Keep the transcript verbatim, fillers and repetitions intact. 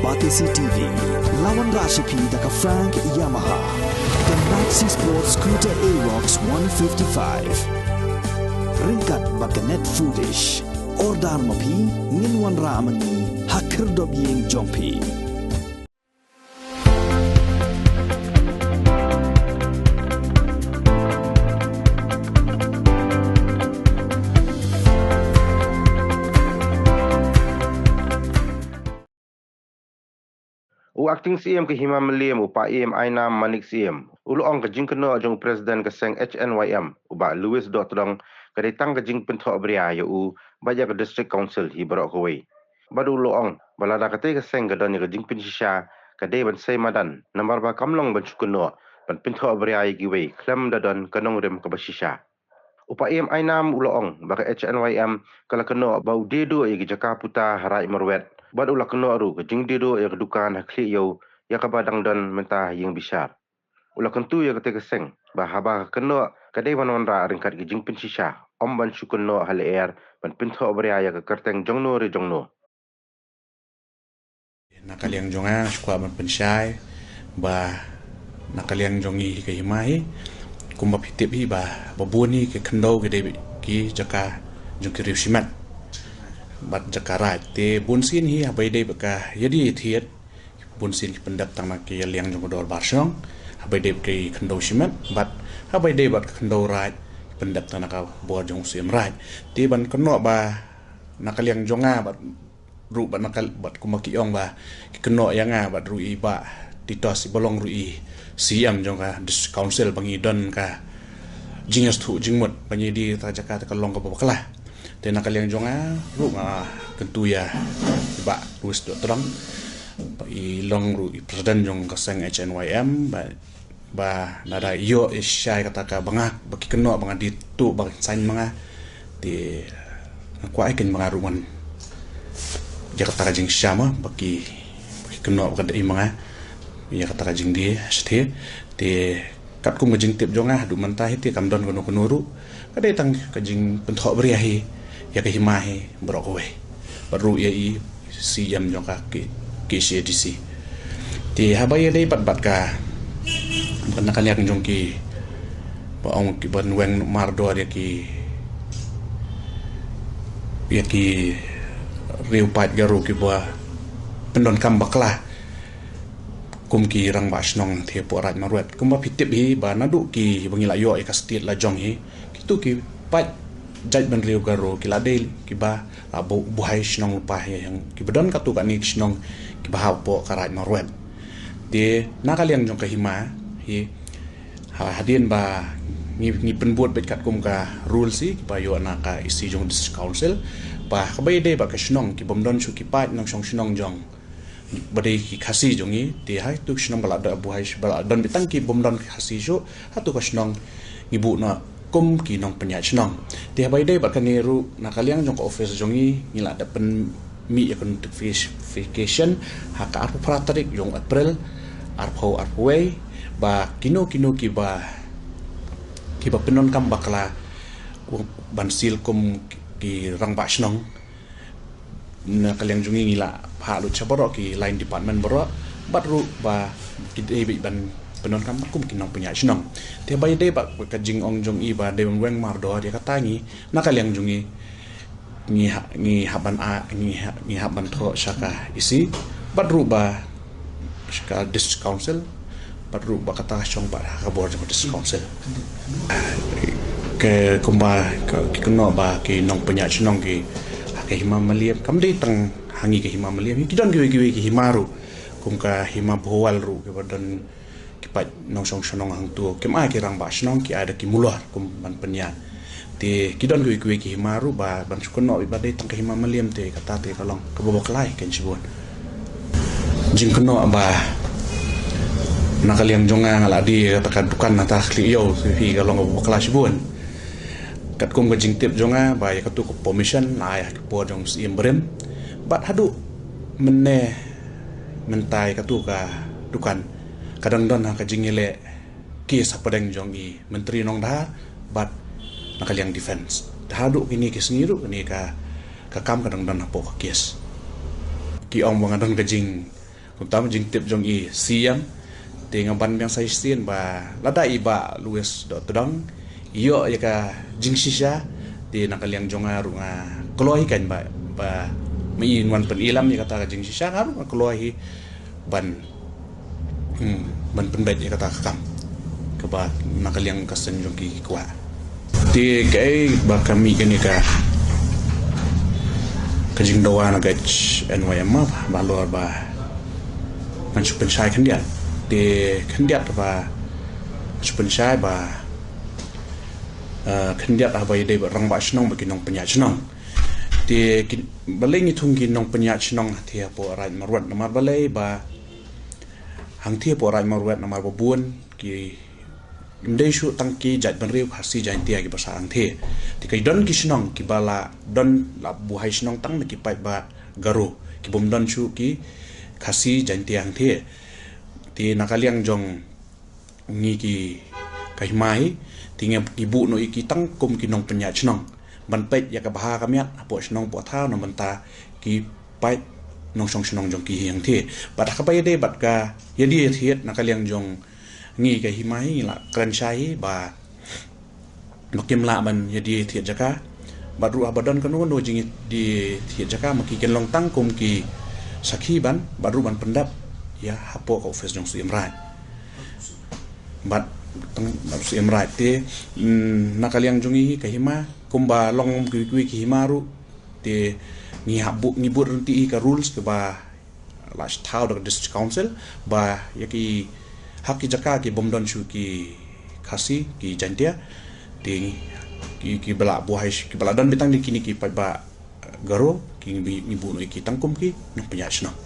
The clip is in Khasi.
Batesi T V, la wanrah sha phi da ka Frank Yamaha, ka Maxi Sport Scooter Aerox one fifty-five. Ryngkat bad ka Net Foodish. Order ma phi, ngin wanrah ma ngi ha khyrdop ïing jong phi. U Acting Syiem ka Hima Mylliem, u Paiem Ainam Manik Syiem, u la ong ka jingkynnoh jong u President ka seng H N Y M, u Bah Louis Dohtdong, ka dei tang ka jingpynthohbria ïa u bad ïa ka District Council hi baroh kawei. Bad u la ong ba lada katei ka seng ka don ïa ka jingpynshisha, ka dei ban sei madan, namar ba kam long ban shu kynnoh ban pynthohbria ïa kiwei khlem da don ka nongrim kaba shisha. U Paiem Ainam u la ong ba ka H N Y M ka la kynnoh ba u die duh ïa ki jaka puta ha Raid Marwet, bad u la kynnoh ruh ka jingdie duh ïa ka dukan ha Khlieh Ïew, ïa kaba dang don mynta ha ïing bishar. U la kyntu ïa katei ka seng ba haba ka kynnoh, ka dei ban wanrah ryngkat ka jingpynshisha, ym ban shu kynnoh ha lyer ban pynthohbria ïa ka kyrteng jongno re jongno. Na ka liang jong nga, nga shu kwah ban pynshai ba na ka liang jong ngi hi ka Hima hi, kumba phi tip hi ba, ba bun hi ki khyndew ki dei ki jaka jong ki riew shimet bad jaka raid. Te bun sien hi haba ïadei bad ka ïadie ïathied, bun sien ki pyndep tang na ka liang jong ka dorbar shnong haba ïadei bad ki khyndew shimet, bad haba ïadei bad ka khyndew raid, ki pyndep tang na ka bor jong u Syiem Raid. Te ban kynnoh ba na ka liang jong nga bad ruh bad na ka, bad kumba ki ong ba ki kynnoh ïa nga bad ruh i Bah Titos, i ba long ruh i C M jong ka District Council, ba ngi don ka jingïasngewthuh jingmut ba ngi die ta jaka, te ka long kaba bakla. Te na ka liang jong nga ruh nga kyntu ïa i Bah Louis Dohtdong, ba i long ruh i President jong ka seng H N Y M, ba ba lada ïoh i shai kata kaba nga, ba ki kynnoh ba nga die tuh ba ki sign ma nga, te nga kwah ïa kane ba nga ruh ngan ïa kata ka jingshisha ma ba ki, ba ki kynnoh ba ka dei ma nga ïa kata ka jingdie shathie. Te katkum ka jingtip jong nga, haduh mynta hi te kam don kano kano ruh, ka dei tang ka jingpynthohbria hi ïa ka Hima hi baroh kawei, bad ruh ïa i C M jong ka K-, K H A D C. Te haba ïadei bad, bad ka, bad na ka liang jong ki ba ong ki ban weng mardor ïa ki, ïa ki riew paid Garo kiba pyndonkam bakla kum ki rangbah shnong te hapoh Raid Marwet. Kumba phi tip hi ba naduh kiba ngi la ïoh ïa ka state la jong hi, kito ki paid jaitbynriew Garo ki la dei kiba la bu-, buhai shnong lypa hi, kiba don katto katne ki shnong kiba hap hapoh ka Raid Marwet. Te na ka liang jong ka Hima hi, ha, hadien ba ngi, ngi pynbud beit katkum ka rules hi kiba ïoh na ka E C jong District Council, ba kaba ïadei bad ka shnong ki bym don shuh ki paid nongshong shnong jong ba dei ki Khasi jong ngi, te ha kito ki shnong ba la don buhai, ba la don beit tang ki bym don ki Khasi shuh, ha kato ka shnong ngi buh noh kum ki nongpynïaid shnong. Te haba ïadei bad kane ruh, na ka liang jong ka office jong ngi, ngi la dep pynmih ïa ka notification ha ka arphew phra tarik jong April, arphew arphew wei, ba kino kino kiba, kiba pyndonkam bakla ban seal kum ki rangbah shnong, na ka liang jong ngi ngi la phah lut sha baroh ki line department baroh, bad ruh ba ki dei beit ban pyndonkam kum ki nongpynïaid shnong. Te ba ïadei bad ka jingong jong i ba dei ban weng mardor ïa kata, ngi na ka liang jong ngi, ngi ha-, ngi hap ban a-, ngi ha-, ngi hap ban thoh sha ka E C, bad ruh ba sha ka District Council, bad ruh ba kata ka shong bad ha ka bor jong ka District Council. Ke kumba ka, ki kynnoh ba ki nongpynïaid shnong ki ha ka Hima Mylliem, kam dei tang ha ngi ka Hima Mylliem, ki don kiwei kiwei ki hima ruh, kum ka Hima Bhowal ruh, kiba don ki paid nongshong shnong hangto, kim ai ki rangbah shnong, ki ai da ki mulor kum ban pynïaid. Te ki don kiwei kiwei ki hima ruh ba ban shu kynnoh ba dei tang ka Hima Mylliem te kata te ka long kaba bakla hi kein shibun. Jingkynnoh ba na ka liang jong nga nga la die kata ka dukan nangta Khlieh Ïew, te hi ka long kaba bakla shibun. Katkum ka jingtip jong nga ba ïa katu ka permission la ai ha ki por jong Syiem barim. Bad haduh mynne mynta ïa katu ka dukan ka dang don ha ka jingïaleh case hapdeng jong i Myntri Nongdhar bad na ka liang defense. Te haduh kine ki sngi ruh kane ka, ka kam ka dang don hapoh ka case. Ki ong ba nga don ka jing, Kumta ma jingtip jong i siem, te nga ban biang sa shisien ba lada i Bah Louis Dohtdong i ïoh ïa ka jingshisha, te na ka liang jong nga ruh nga kloi hi kan ba, ba ma i wan pynïalam ïa kata ka jingshisha, nga ruh nga kloi hi ban, hmm, ban pynbeit ïa kata ka kam kaba na ka liang ka seng jong ki kwah. Te kaei ba ka mih kane ka, ka jingdawa na ka N Y M ma ba halor ba ngan shu pynshai khyndiat. Te khyndiat ba shu pynshai ba, eh, khyndiat haba ïadei bad rangbah shnong bad ki nongpynïaid shnong. Te ki, balei ngi thung ki nongpynïaid shnong hangthie hapoh Raid Marwet, namar balei ba hangthie hapoh Raid Marwet namar ba bun ki, ym dei shuh tang ki jaitbynriew Khasi Jaiñtia kiba sah hangthie. Te ka don ki shnong kiba la don, la buhai shnong tang na ki paidbah Garo, ki bym don shuh ki Khasi Jaiñtia hangthie. Te na ka liang jong ngi ki, ka hima hi, te ngi, ngi buh noh ïa ki tang kum ki nongpynïaid shnong ban peit ïa ka bha ka miat hapoh shnong hapoh thaw, na bynta ki paid nongshong shnong jong ki hi hangthie. Bad ha kaba ïadei bad ka ïadie thied, na ka liang jong ngi ka hima hi ngi la kren shai hi ba, ba kim lah ban ïadie thied jaka. Bad ruh haba don kano kano jingïadie thied jaka, ma ki kin long tang kum ki sakhi ban, bad ruh ban pyndep ïa hapoh ka office jong Syiem Raid. Bad tang Syiem Raid te, mm, na ka liang jong ngi ka hima, kumba long kiwei kiwei ki hima ruh, te ngi hap buh, ngi buh ryntih hi ka rules kaba la thaw da ka District Council ba ïa ki, ha ki jaka ki bym don shuh ki Khasi, ki Jaiñtia, te ki, kiba la buhai, kiba la don beit tang da kine ki paidbah Garo, ki ngi, ngi buh noh ïa ki tang kum ki nongpynïaid shnong.